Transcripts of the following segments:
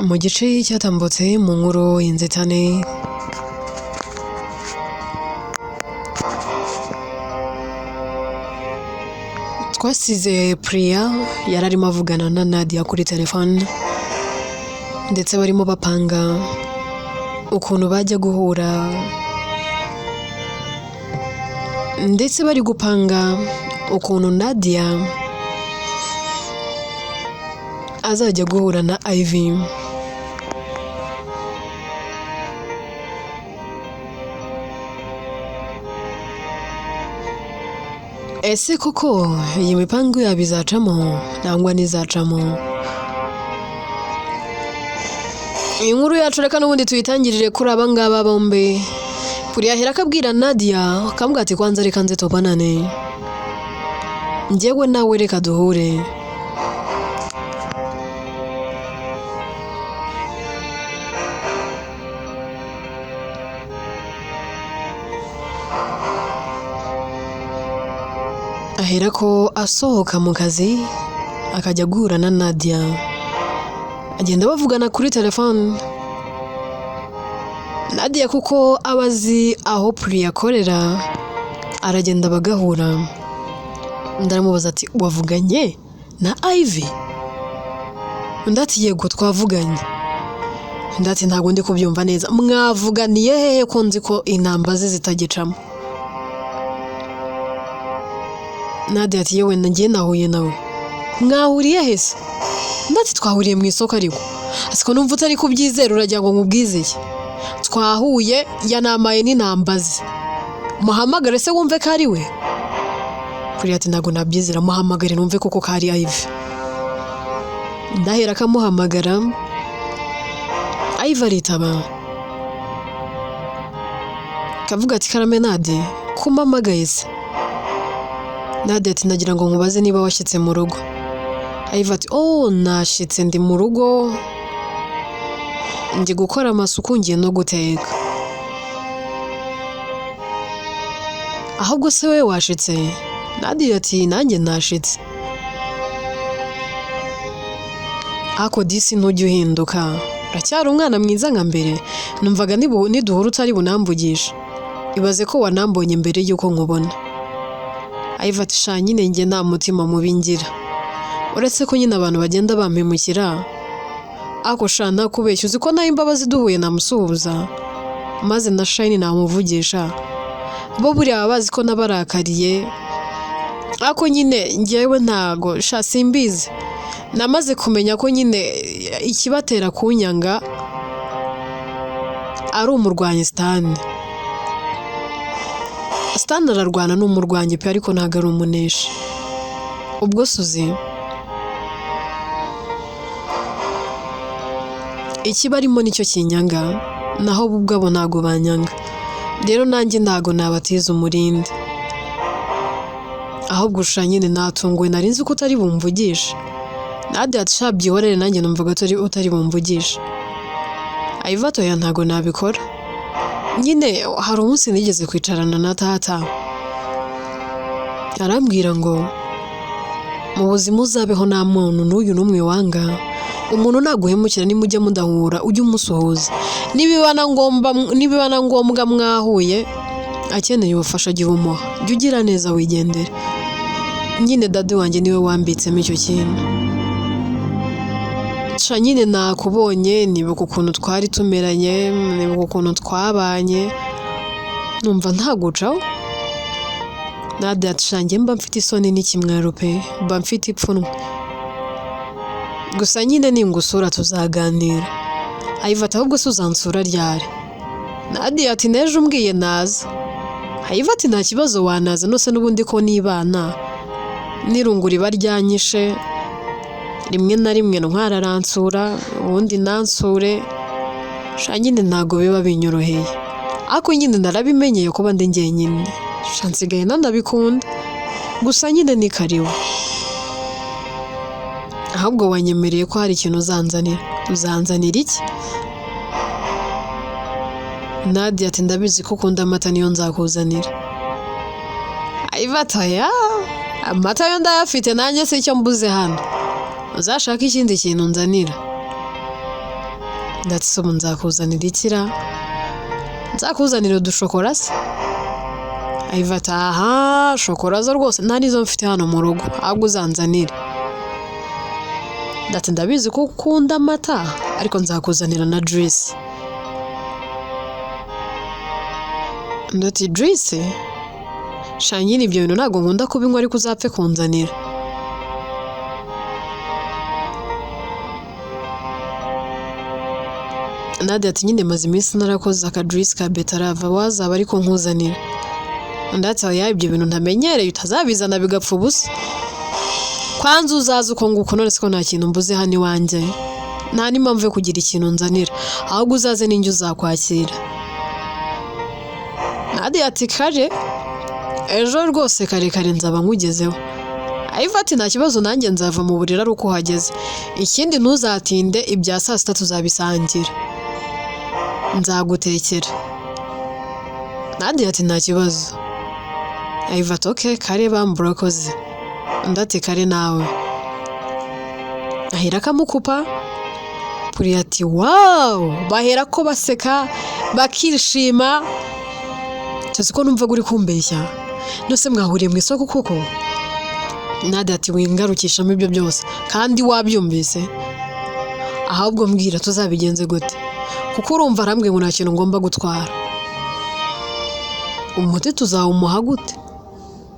Mu gice cyatambutse mu nkuru y'inzitane twasize Priya yari arimo avugana na Nadia kuri telefone ndetse barimo bapanga ukuntu bajya guhura ndetse bari gupanga ukuntu Nadia azajya guhura na Ivy. Ese koko iyi mipangu yabo izacamo nangwa ntizacamo? Iyi nkuru yacu reka n'ubundi tuyitangirire kuri aba ngaba bombi. Priya ahera akabwira Nadia akamubwira ati kwanza reka nze tubanane, njyewe nawe reka duhure. Aherako asohoka mu kazi akajya guhura na Nadia, agenda bavugana kuri telefone. Nadia kuko aba azi aho Priya akorera aragenda bagahura. Ndamubaza ati wavuganye na Ivy? Undi ati yego twavuganye. Undi ati ntabwo ndi kubyumva neza, mwavuganiye hehe ko nzi ko intamba ze zitagicamo? Nadia ati yewe njye nahuye nawe. Mwahuriye he se? Undi ati twahuriye mu isoko ariko. Asiko numva utari kubyizera uragira ngo nkubwizeye. Twahuye yanamaye n'intamba ze. Muhamagare se wumve ko ari we? Priya ati ntabwo nabyizera, muhamagare numve koko ko ari Ivy. Ndahera akamuhamagara, Ivy aritaba. Kavuga ati karame Nadia, ko umpamagaye se? Nadia ati nagira ngo nkubaze niba washyitse mu rugo. Ivy ati oh nashyitse ndi mu rugo, ndi gukora amasuku ngiye no guteka. Ahubwo se wowe washitse? Nadia ati nanjye nashitse. Ako disi ntujya uhinduka, uracyari umwana mwiza nka mbere, numvaga niduhura utari bunamvugishe. Ibaze ko wanambonye mbere y'uko nkubona. Ivy ati sha nyine njye nta mutima mubi ngira, uretse ko nyine abantu bagenda bampemukira. Ako sha ntakubeshya, uzi ko nayo imbabazi duhuye namusuhuza maze na Shine namuvugisha. Bo buriya baba bazi ko nabarakariye, ako nyine njyewe ntago sha simbizi. Namaze kumenya ko nyine ikibatera kunyanga ari umurwanyi Stan. Stan ararwana ni umurwanyi pe, ariko ntago ari umuneshi. Ubwo Suzi ikibarimo nicyo kinyanga, naho bo ubwabo ntago banyanga. Rero nanjye ntago nabatiza umurindi. Ahubwo sha nyine natunguwe, nari nzi ko utari bumvugishe. Nadia ati sha byihorere nanjye numvaga utari bumvugishe. Ivy ati oya ntago nabikora. Nyine hari umunsi nigeze kwicarana na tata, arambwira ngo mu buzima uzabeho nta muntu n'uyu n'umwe wanga. Umuntu naguhemukira nimujya mudahura ujye umusuhuza, nibiba na ngombwa mwahuye akeneye ubufasha jya ubumuha, jya ugira neza wigendere. Nyine dadi wanjye niwe wambitsemo icyo kintu. Sha nyine nakubonye, nibuka ukuntu twari tumeranye, nibuka ukuntu twabanye, numva ntagucaho. Nadia ati sha njye mba mfite isoni n'ikimwaro pe, mba mfite ipfunwe. Gusa nyine ningusura tuzaganira. Ivy ati ahubwo se uzansura ryari? Nadia ati n'ejo umbwiye naza. Ivy ati nta kibazo wanaza, nose n'ubundi ko nibana n'irungu riba ryanyishe, rimwe na rimwe ntwara aransura ubundi nansure. Sha nyine ntago biba binyoroheye, ariko nyine narabimenyeye kuba ndi njyenyine. Sha nsigaye nanabikunda, gusa nyine ni karibu. Ahubwo wanyemereye ko hari ikintu uzanzanira. Uzanzanira iki? Nadia ati ndabizi ko ukunda amata niyo nzakuzanira. Ivy ati oya, amata yo ndayafite nanjye si icyo mbuze hano, uzashake ikindi kintu nzanira. Ndetse ubu nzakuzanira ikira, nzakuzanira udushokora se? Ivy ati aha, shokora zo rwose nta n'izo mfite hano mu rugo, ahubwo uzanzanire. Ndati ndabizi ko ukunda amata, ariko nzakuzanira na juice. Ndati juice? Sha nyine ibyo bintu ntabwo nkunda kubinywa, ariko uzapfe kunzanira. Nadia ati nyine maze iminsi narakoze aka juice ka betarava, wazaba ariko nkuzanira. Undi ati oya, ibyo bintu ntamenyereye, utazabizana bigapfa ubusa. Kwanza uzaze uko nguko, none se ko nta kintu mbuze hano iwanjye, nta n'impamvu yo kugira ikintu nzanira, ahubwo uzaze ninjye uzakwakira. Nadia ati kare ejo rwose kare kare nzaba nkugezeho. Ivy ati nta kibazo, nanjye nzava mu buriri ari uko uhageze. Ikindi ntuzatinde, ibya saa sita tuzabisangira, nzagutekera. Nadia ati nta kibazo. Ivy ati okay, kare bamburakoze. Undi ati kare nawe. Ahera akamukupa. Puri ati wow, bahera ko baseka bakishima. Tuzi ko numvaga uri kumbeshya, nose mwahuriye mu isoko koko? Nadia ati wingarukishamo ibyo byose kandi wabyumvise, ahubwo mbwira tuzabigenze gute, kuko urumva arambwiye ngo nta kintu ngomba gutwara, umuti tuzawumuha gute?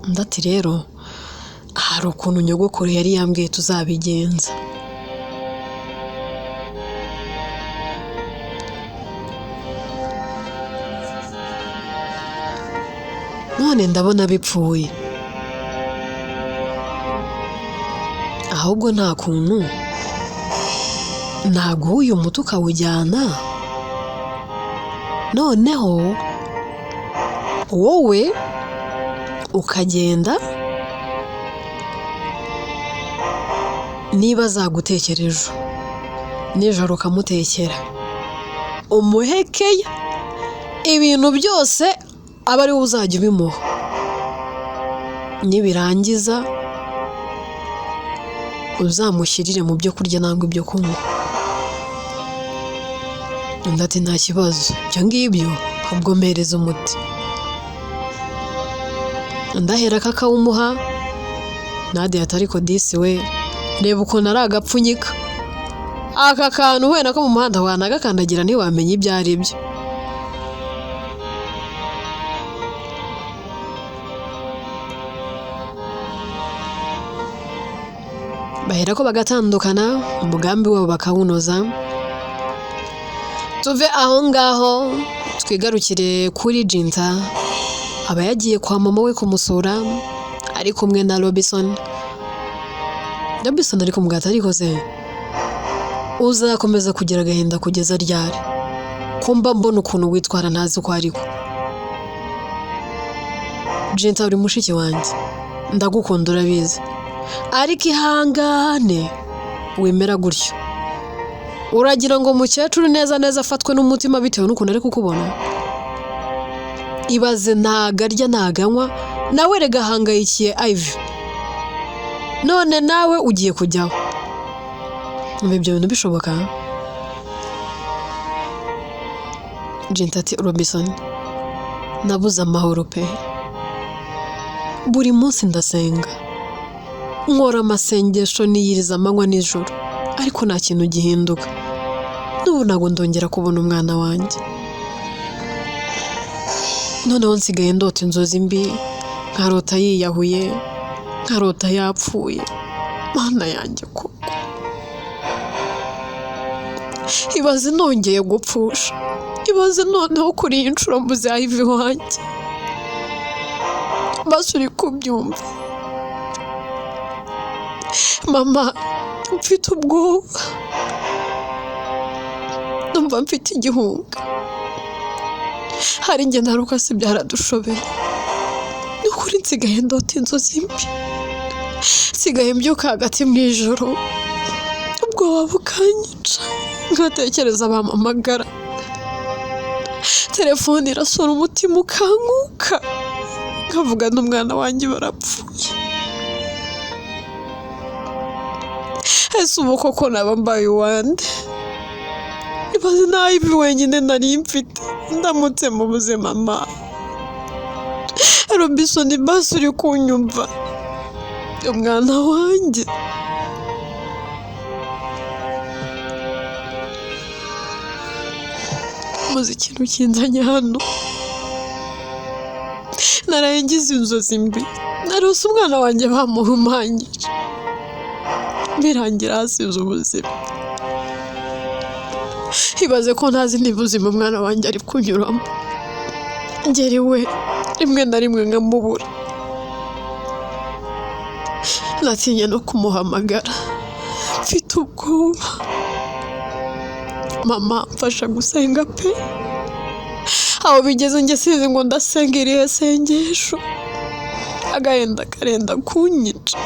Undi ati rero hari ukuntu nyogokuru yari yambwiye tuzabigenza. None ndabona bipfuye, ahubwo nta kuntu naguha uyu muti ukawujyana, noneho wowe ukagenda, niba azagutekera ejo nijoro ukamutekera, umuhekeya ibintu byose aba ari wowe uzajya ubimuha, nibirangiza uzamushyirire mu byo kurya nangwa ibyo kunywa. Undi ati nta kibazo, ibyo ngibyo ahubwo mpereza umuti. Undi ahera ko akawumuha. Nadia ati ariko disi we, reba ukuntu ari agapfunyika, aka kantu wenda ko mu muhanda wanagakandagira ntiwamenya ibyo ari byo. Bahera ko bagatandukana, umugambi wabo bakawunoza. Tuve aho ngaho twigarukire kuri Jinta, aba yagiye kwa mama we kumusura ari kumwe na Robinson. Robinson ari kumugata, ariko se uzakomeza kugira agahinda kugeza ryari? Ko mba mbona ukuntu witwara ntazi uko ariko. Jinta uri mushiki wanjye, ndagukunda urabizi, ariko ihangane wemera gutyo. Uragira ngo mukecuru neza neza afatwe n'umutima bitewe n'ukuntu ari kukubona? Ibaze ntago arya ntaganywa, nawe rega ahangayikiye Ivy, none nawe ugiye kujyaho. Ibyo bintu bishoboka? Jinta ati Robinson, nabuze amahoro pe, buri munsi ndasenga, nkora amasengesho niyiriza amanywa nijoro, ariko nta kintu gihinduka. N'ubu ntabwo ndongera kubona umwana wanjye. Noneho nsigaye ndota inzozi mbi, nkarota yiyahuye, nkarota yapfuye. Mana yanjye koko, ibaze nongeye gupfusha, ibaze noneho kuri iyi nshuro mbuze Ivy wanjye. Basi uri kubyumva mama, mfite ubwoba, ndumva mfite igihunga, hari njye naruka si byaradushobeye. Ni ukuri nsigaye ndota inzozi mbi, nsigaye mbyuka hagati mu ijoro ubwoba bukanyica, nkatekereza bampamagara, telefone irasona umutima ukankuka, nkavuga n'umwana wanjye barapfuye. Ese ubu koko naba mbaye uwande? Ibaze naho ivi wenyine nari mfite ndamutse mu buzima mama. Robinson basi uri kunyumva, umwana wanjye. Muzi ikintu kinzanye hano? Naraye ngize inzozi mbi, narose umwana wanjye bamuhumanyije, birangira hasize ubuzima. Ibaze ko ntazi niba ubuzima umwana wanjye ari kunyuramo, ngera iwe rimwe na rimwe nkamubura, natinye no kumuhamagara, mfite ubwoba. Mama mfasha gusenga pe, aho bigeze njye sinzi ngo ndasenga irihe sengesho, agahinda karenda kunyica,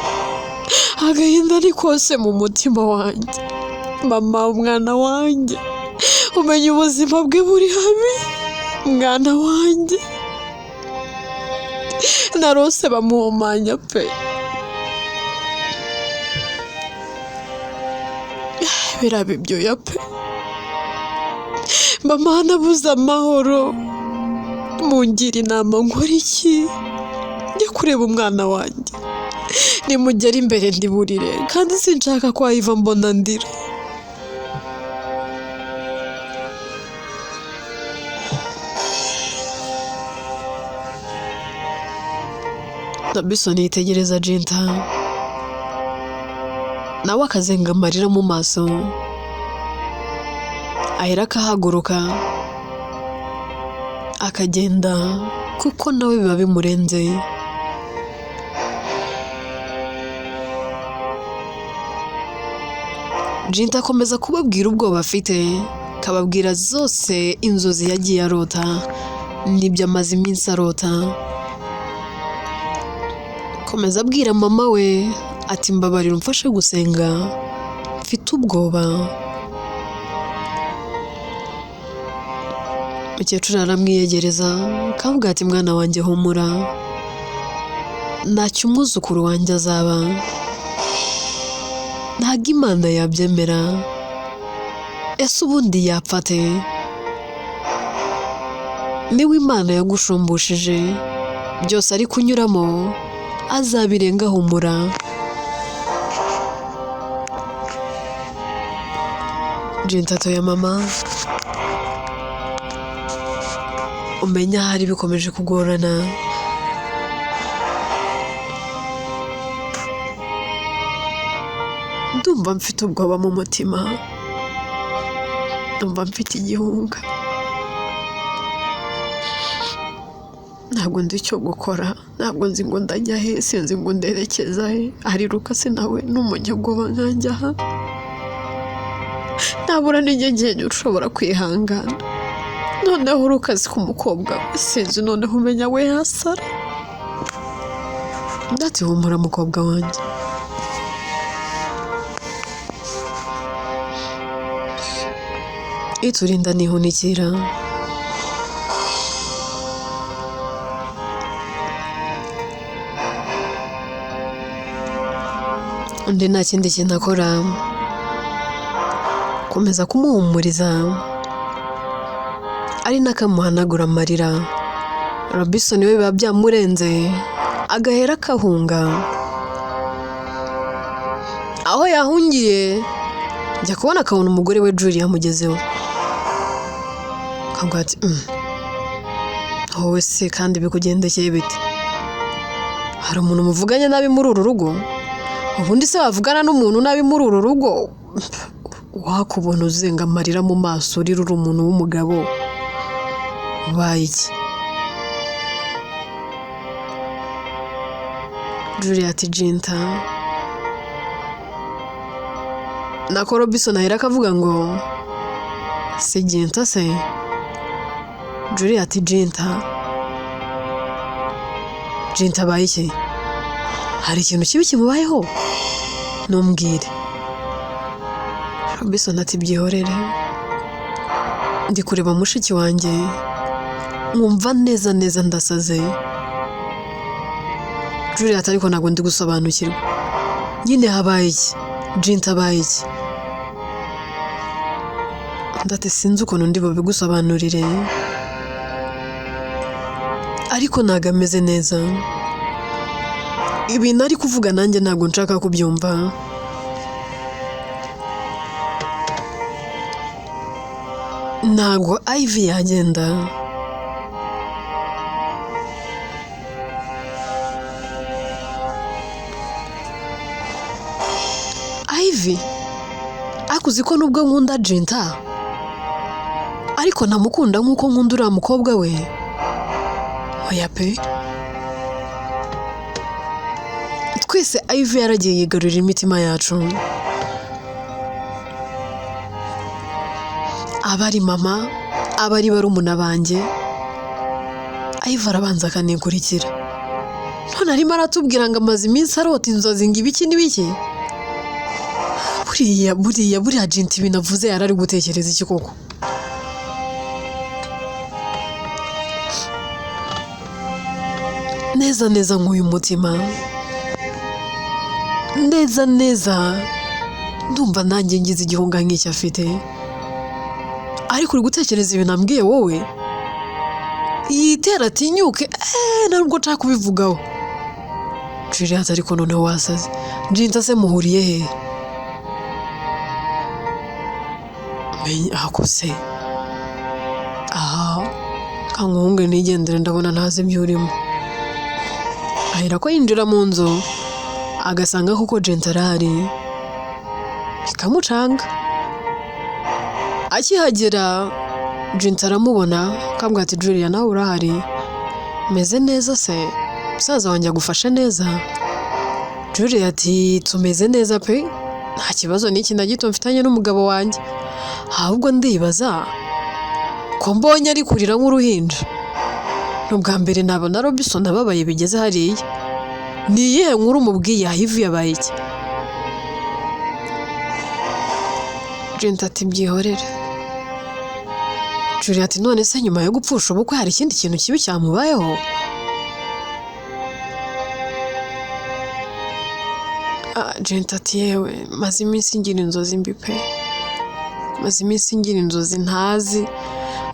agahinda ni kose mu mutima wanjye. Mama umwana wanjye, umenya ubuzima bwe buri habi, mwana wanjye. Narose bamuhumanya pe, biraba ibyuya pe. Mama nabuze amahoro, mungira inama nkora iki? Njya kureba umwana wanjye, nimugera imbere ndiburire, kandi sinshaka ko ayiva mbona ndira. Robinson yitegereza Jinta, nawe akazenga amarira mu maso, ahera akahaguruka akagenda, kuko nawe biba bimurenze. Jinta akomeza kubabwira ubwoba afite, akababwira zose inzozi yagiye arota n'ibyo amaze iminsi arota. Akomeza abwira mama we ati mbabarira umfashe gusenga, mfite ubwoba. Umukecuru aramwiyegereza akavuga ati mwana wanjye humura, ntacyo umwuzukuru wanjye azaba, ntabwo Imana yabyemera, ese ubundi yapfa ate? Niwe Imana yagushumbushe byose ari kunyuramo azabirenga, humura. Jinta atoya mama, umenya ahari bikomeje kugorana. Ndumva mfite ubwoba mu mutima, ndumva mfite igihunga, ntabwo nzi icyo gukora, ntabwo nzi ngo ndajya he, sinzi ngo nderekeza he. Ariruka se nawe n'umunyabwoba nkanjye aha, ntabura n'inyenyeri ushobora kwihangana. Noneho urukazi ku mukobwa we, sinzi noneho umenya we yasara. Ndati humura mukobwa wanjye. Iturinda nihunikira. Undi nta kindi kintu akora, komeza kumuhumuriza ari nakamuhanagura amarira. Robinson we biba byamurenze agahera akahunga. Aho yahungiye njya kubona akabona umugore we Julie yamugezeho, akavuga ati wowe se kandi bikugendekeye bite? Hari umuntu muvuganye nabi muri uru rugo? Ubundi se wavugana n'umuntu nabi muri uru rugo? Wakubona uzenga amarira mu maso urira uri umuntu w'umugabo, ubaye iki? Julie ati Jinta. Nako Robinson ahera akavuga ngo si Jinta se? Julie ati Jinta. Jinta abaye iki? Hari ikintu kibi kimubayeho? Ntumbwire. Robinson ati byihorere, ndi kureba mushiki wanjye nkumva neza neza ndasaze. Julie ati ariko ntabwo ndi gusobanukirwa nyine, habaye iki? Jinta abaye iki? Ndate sinzi ukuntu ndi bubigusobanurire, ariko ntabwo ameze neza. Ibintu ari kuvuga nanjye ntabwo nshaka kubyumva. Ntabwo Ivy yagenda. Ivy, ariko uzi ko nubwo nkunda Jinta, ariko ntamukunda nk'uko nkunda uriya mukobwa we. Oya pe. Twese Ivy yaragiye yigarurira imitima yacu. Aba ari mama, aba ari barumuna banjye, Ivy arabanza akanikurikira. None arimo aratubwira ngo amaze iminsi arota inzozi ngo ibiki n'ibiki. Buriya buriya buriya Jinta ibintu avuze yari ari gutekereza iki koko? Neza neza nk'uyu mutima, neza neza ndumva nanjye ngize igihunga nk'icyo afite. Ariko uri gutekereza ibintu ambwiye wowe? Yitera atinyuke, ntabwo nshaka kubivugaho. Juliet ariko noneho wasaze. Jinta se muhuriye he? Menya ako se. Aha, kanguhunge nigendere ndabona ntazi ibyo urimo. Ahera ko yinjira mu nzu agasanga koko Jinta arahari, bikamucanga. Akihagera Jinta aramubona akambwira ati Julia nawe urahari, meze neza se, musaza wanjye agufashe neza? Julia ati tumeze neza pe, nta kibazo n'iki na gito mfitanye n'umugabo wanjye, ahubwo ndibaza ko mbonye ari kurira nk'uruhinja. Ni ubwa mbere nabona Robinson ababaye bigeze hariya. Ni iyihe nkuru umubwiye? Ivy yabaye iki? Jinta ati byihorere. Julia ati none se nyuma yo gupfusha ubukwe hari ikindi kintu kibi cyamubayeho? Jinta ati yewe maze iminsi ngira inzozi mbi pe, maze iminsi ngira inzozi ntazi,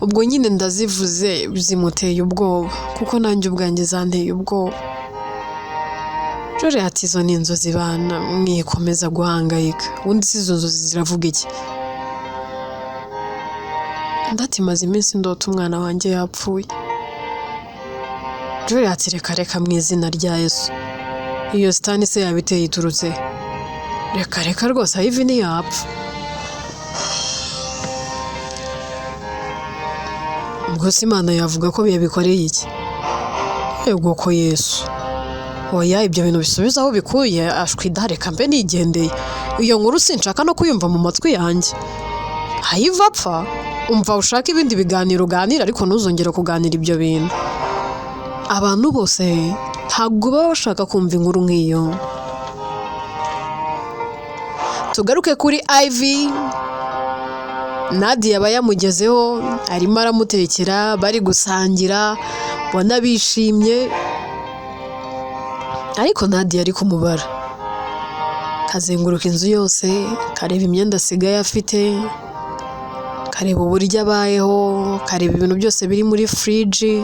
ubwo nyine ndazivuze zimuteye ubwoba kuko nanjye ubwanjye zanteye ubwoba. Julia ati izo ni inzozi bana, mwikomeza guhangayika, ubundi si izo nzozi ziravuga iki? Ndati maze iminsi ndota umwana wanjye yapfuye. Julia ati reka reka mu izina rya Yesu, iyo sitani se yabiteye iturutse? Reka reka rwose Ivy ntiyapfa. Ubwo se Imana yavuga ko yabikoreye iki? Yego ko Yesu. Oya ibyo bintu bisubiza aho bikuye, ashwi da reka mbe nigendeye. Iyo nkuru sinshaka no kuyumva mu matwi yanjye. Ivy apfa, umva ushaka ibindi biganiro uganira ariko ntuzongere kuganira ibyo bintu. Abantu bose ntabwo baba bashaka kumva inkuru nk'iyo. Tugaruke kuri Ivy. Nadia aba yamugezeho arimo aramutekera, bari gusangira, ubona bishimye, ariko Nadia ari kumubara, kazenguruka inzu yose, kareba imyenda asigaye afite, kareba uburyo abayeho, kareba ibintu byose biri muri firiji.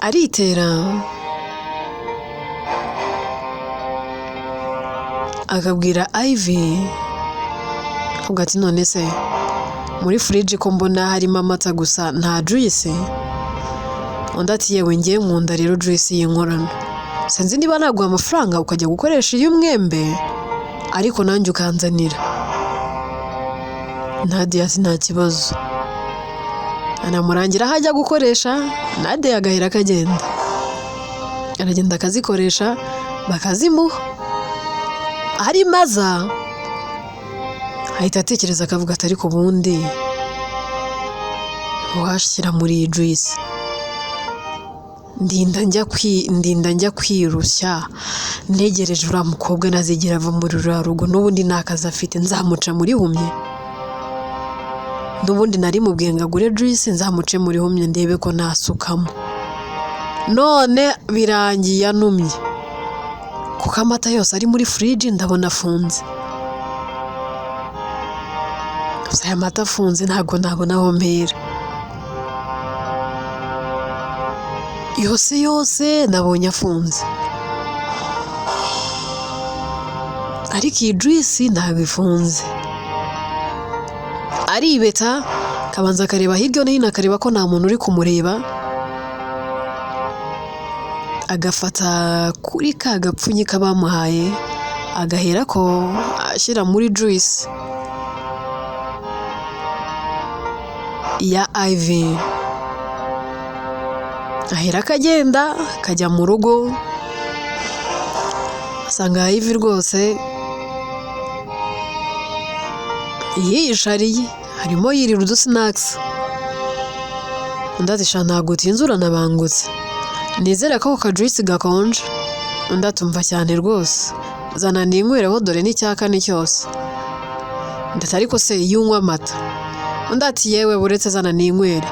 Aritera akabwira Ivy, akavuga ati none se muri firiji ko mbona harimo amata gusa nta juice? Undi ati yewe ngiye nkunda rero juice y'inkorano, sinzi niba naguha amafaranga ukajya gukoresha iy'umwembe ariko nanjye ukanzanira. Nadia ati nta kibazo, anamurangira aho ajya gukoresha. Nadia agahera akagenda, aragenda akazikoresha bakazimuha. Arimo aza ahita atekereza akavuga ati ariko ubundi washyira muri iyi juice, ndinda njya kwirushya ntegereje uriya mukobwa ntazigera ava muri ruriya rugo, n'ubundi nta kazi afite, nzamuca muri humye, n'ubundi nari mubwiye ngo agure juice nzamuce muri humye ndebe ko nasukamo. None birangiye anumye, kuko amata yose ari muri firiji ndabona afunze. Gusa aya mata afunze ntabwo nabona aho mpera. Yose yose nabonye afunze, ariko iyi juice ntabwo ifunze. Aribeta akabanza akareba hirya no hino, akareba ko nta muntu uri kumureba, agafata kuri ka gapfunyika bamuhaye, agahera ko ashyira muri juice ya Ivy. Ahera akagenda akajya mu rugo, asanga Ivy rwose yiyishariye, harimo yirira udusinakisi. Undi ati sha ntabwo utinze uranabangutse, nizere ko ako kajuice gakonje. Undi atumva cyane rwose, zana ninywereho dore n'icyaka ni cyose. Undi ati ariko se iyo unywa amata? Undi ati yewe buretse zana ninywere.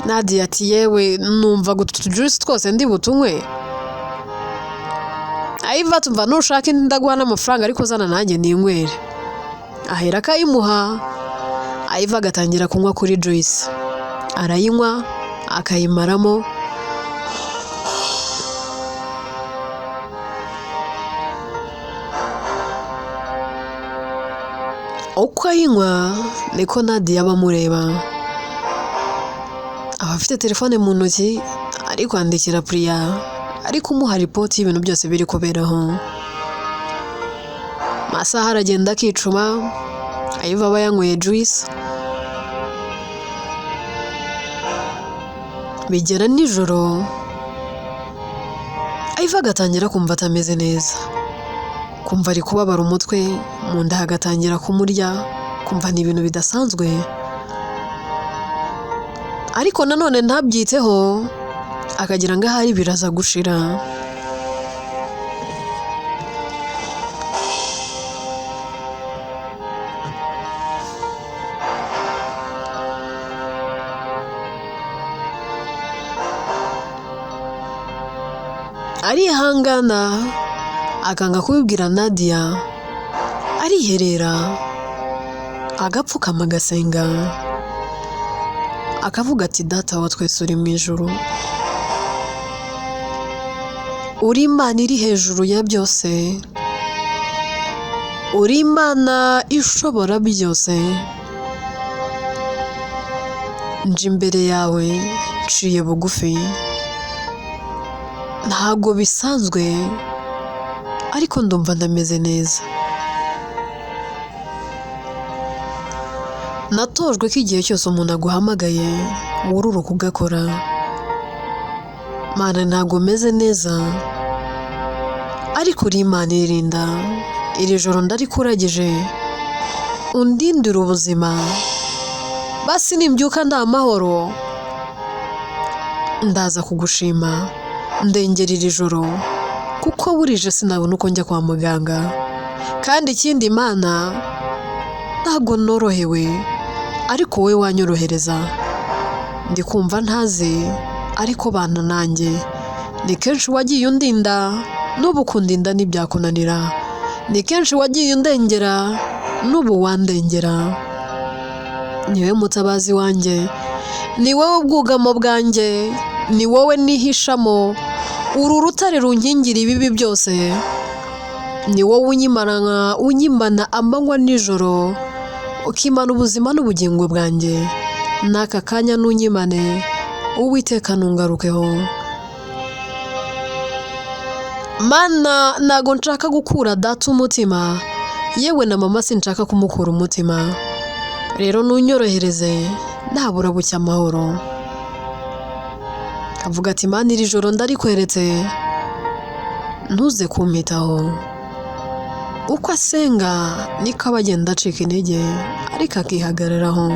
Nadia ati yewe numva utu tujuice twose ndi butunywe. Ivy atumva nushaka indi ndaguha n'amafaranga ariko zana nanjye ninywere. Ahera akayimuha, Ivy agatangira kunywa kuri juice. Arayinywa akayimaramo. Uko ayinywa niko Nadia aba amureba. Aba afite telefone mu ntoki ari kwandikira Priya, ari kumuha ripoti y'ibintu byose biri kuberaho. Amasaha aragenda akicuma, Ivy aba yanyweye juice. Bigera nijoro, Ivy agatangira kumva atameze neza, kumva ari kubabara umutwe, mu nda hagatangira kumurya, kumva ni ibintu bidasanzwe. Ariko nanone ntabyiteho, akagira ngo ahari biraza gushira. Arihangana akanga kubibwira Nadia, ariherera agapfukama agasenga, akavuga ati data wa twese uri mu ijuru, uri Imana iri hejuru ya byose, uri Imana ishobora byose, nje imbere yawe nciye bugufi, ntabwo bisanzwe ariko ndumva ndameze neza. Natojwe ko igihe cyose umuntu aguhamagaye wururuka ugakora. Mana ntabwo meze neza, ariko uri Imana irinda, iri joro ndarikuragije, undindire ubuzima, basi nimbyuka ndi amahoro ndaza kugushima, ndengera iri joro kuko burije sinabona uko njya kwa muganga. Kandi ikindi Imana ntabwo norohewe, ariko wowe wanyorohereza, ndi kumva ntazi ariko bana nanjye, ni kenshi wagiye undinda n'ubu kundinda ntibyakunanira, ni kenshi wagiye undengera n'ubu wandengera. Ni wowe mutabazi wanjye, ni wowe bwugamo bwanjye, ni wowe nihishamo, uru rutare runkingira ibibi byose, ni wowe unyimana amanywa nijoro, ukimana ubuzima n'ubugingo bwanjye, n'aka kanya nunyimane, Uwiteka ntungarukeho. Mana ntago nshaka gukura data umutima, yewe na mama sinshaka kumukura umutima, rero nunyorohereze nabura bucya amahoro. Avuga ati Mana iri joro ndarikweretse, ntuze kumpitaho. Uko asenga niko aba agenda acika intege, ariko akihagararaho.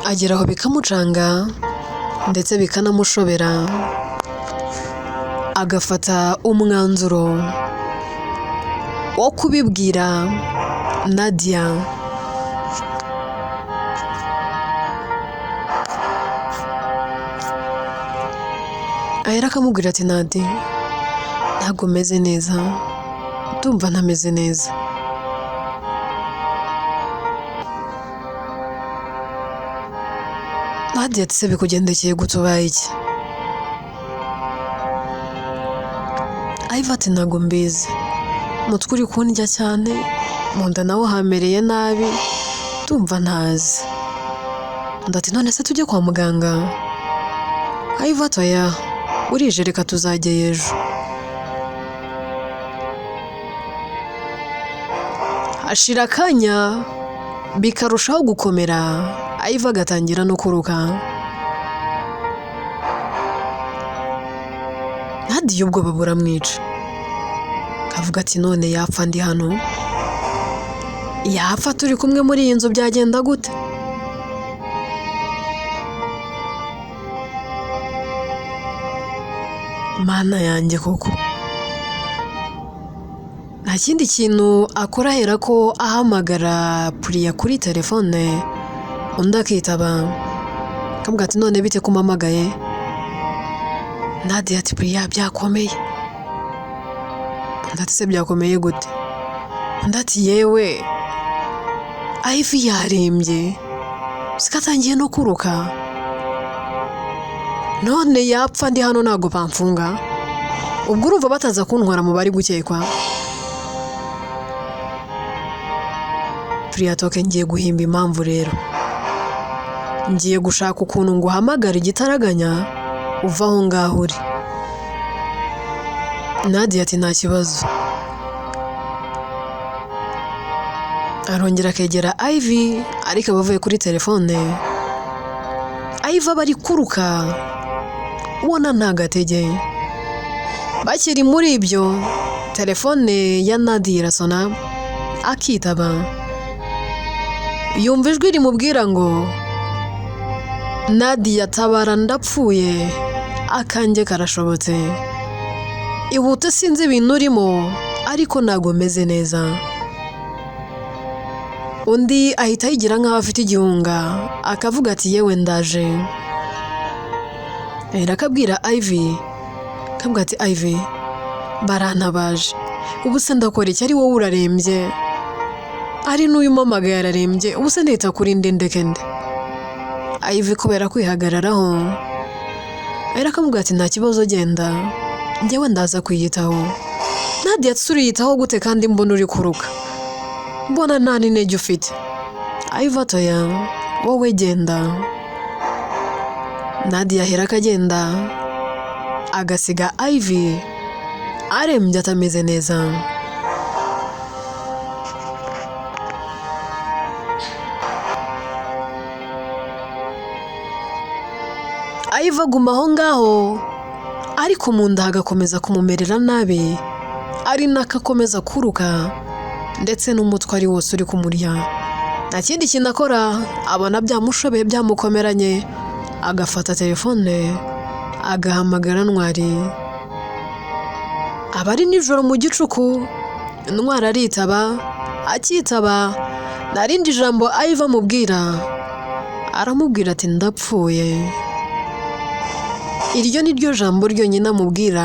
Agera aho bikamucanga ndetse bikanamushobera, agafata umwanzuro wo kubibwira Nadia. Ahera akamubwira ati Nadia, ntabwo meze neza, ndumva ntameze neza. Nadia ati se bikugendekeye gute, ubaye iki? Ivan ati ntabwo mbizi, umutwe uri kundya cyane, mu nda nawo hamereye nabi, ndumva ntazi. Undi ati none se tujye kwa muganga? Ivan ati oya, burije reka tuzajyayo ejo. Hashira akanya bikarushaho gukomera, Ivan agatangira no kuruka. Nadia ubwoba buramwica, akavuga ati none yapfa ndi hano, yapfa turi kumwe muri iyi nzu byagenda gute? Mana yanjye koko! Nta kindi kintu akora ahera ko ahamagara Puriya kuri telefone, undi akitaba, akavuga ati none bite ko umpamagaye? Nadia ati Puriya byakomeye. Undi ati se byakomeye gute? Undi ati yewe, Ivy yarembye, siko atangiye no kuruka, none yapfa ndi hano ntabwo bamfunga, ubwo urumva bataza kuntwara mu bari gukekwa? Puriya toke ngiye guhimba impamvu rero, ngiye gushaka ukuntu nguhamagara igitaraganya uva aho ngaho uri. Nadia ati nta kibazo. Arongera akegera Ivy ariko aba avuye kuri telefone. Ivy aba ari kuruka ubona nta gatege. Bakiri muri ibyo, telefone ya Nadia irasona akitaba. Yumva ijwi rimubwira ngo Nadia tabara ndapfuye, akanjye karashobotse. Ihute sinzi ibintu urimo ariko ntabwo meze neza. Undi ahita yigira nk'aho afite igihunga, akavuga ati yewe ndaje. Ahera akabwira Ivy, akavuga ati Ivy barantabaje, ubu se ndakora iki, ari wowe urarembye, ari n'uyu umpamagaye ararembye, ubu se ndita kuri nde ndeke nde? Ivy kubera kwihagararaho, ahera akamubwira ati nta kibazo genda, njyewe ndaza kwiyitaho. Nadia ati uriyitaho gute kandi mbona uri kuruka, mbona nta n'intege ufite? Ivy ati oya, wowe genda. Nadia ahera akagenda, agasiga Ivy arembye atameze neza. Ivy aguma aho ngaho, ariko mu nda hagakomeza kumumerera nabi, ari nako akomeza kuruka ndetse n'umutwe ari wose uri kumurya. Nta kindi kintu akora, abona byamushobeye byamukomeranye, agafata telefone agahamagara Ntwari. Aba ari nijoro mu gicuku, Ntwari aritaba, akitaba nta rindi jambo Ivy amubwira, aramubwira ati ndapfuye. Iryo ni ryo jambo ryonyine amubwira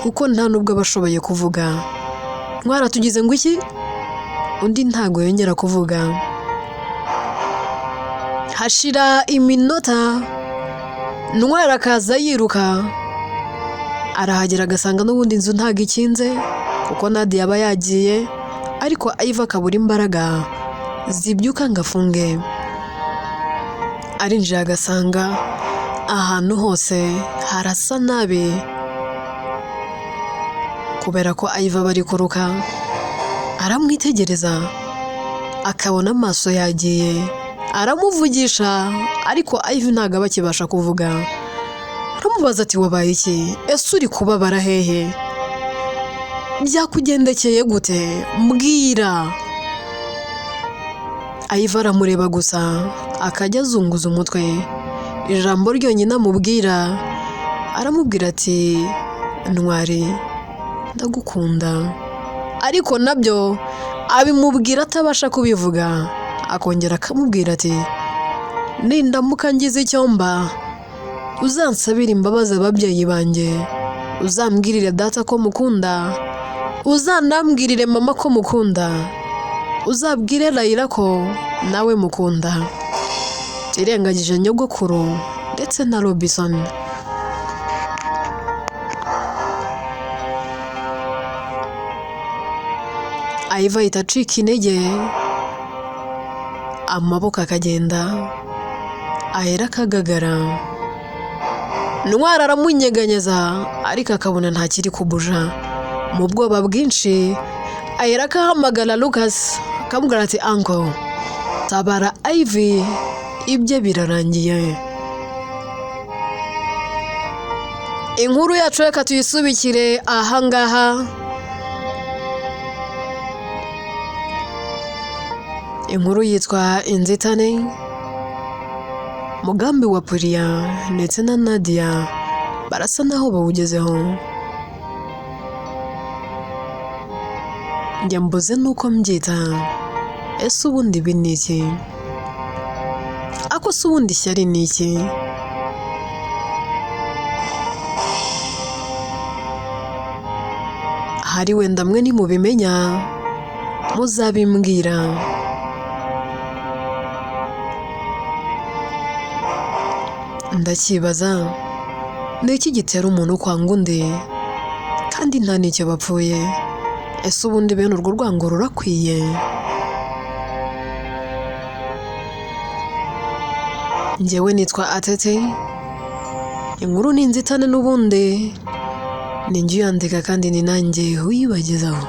kuko nta nubwo aba ashoboye kuvuga. Ntwari atugize ngo iki? Undi ntago yongera kuvuga. Hashira iminota, Ntwari akaza yiruka, arahagera agasanga n'ubundi inzu ntago ikinze kuko Nadia aba yagiye, ariko Ivy akabura imbaraga zibyuka ngo afunge. Arinjira agasanga ahantu hose harasa nabi kubera ko Ivy aba ari kuruka, aramwitegereza akabona amaso yagiye, aramuvugisha ariko Ivy ntabwo aba akibasha kuvuga. Aramubaza ati wabaye iki? Ese uri kubabara hehe? Byakugendekeye gute? Mbwira. Ivy aramureba gusa akajya azunguza umutwe. Ijambo ryonyine amubwira, aramubwira ati Ntwari ndagukunda. Ariko nabyo abimubwira atabasha kubivuga, akongera akamubwira ati nindamuka ngize icyo mba uzansabire imbabazi ababyeyi banjye, uzambwirire data ko mukunda, uzanambwirire mama ko mukunda, uzabwire Layla ko nawe mukunda. Irengagije nyogokuru ndetse na Robinson. Ivy ahita acika intege, amaboko akagenda, ahera akagagara. Ntwari aramunyeganyeza ariko akabona ntakiri kubuja. Mu bwoba bwinshi ahera akahamagara Lucas akamubwira ati uncle, tabara Ivy, ibye birarangiye. Inkuru yacu reka tuyisubikire ahangaha. Inkuru yitwa Inzitane. Mugambi wa Puriya ndetse na Nadia barasa naho bawugezeho. Njya mbuze nuko mbyita. Ese ubundi ibi ni iki? Ako se ubundi ishyari ni iki? Ahari wenda mwe nimubimenya muzabimbwira. Ndakibaza, ni iki gitera umuntu kwanga undi kandi nta n'icyo bapfuye? Ese ubundi bene urwo rwango rurakwiye? Njyewe nitwa Atete, inkuru ni inzitane n'ubundi ni njye uyandika kandi ni nanjye uyibagezaho.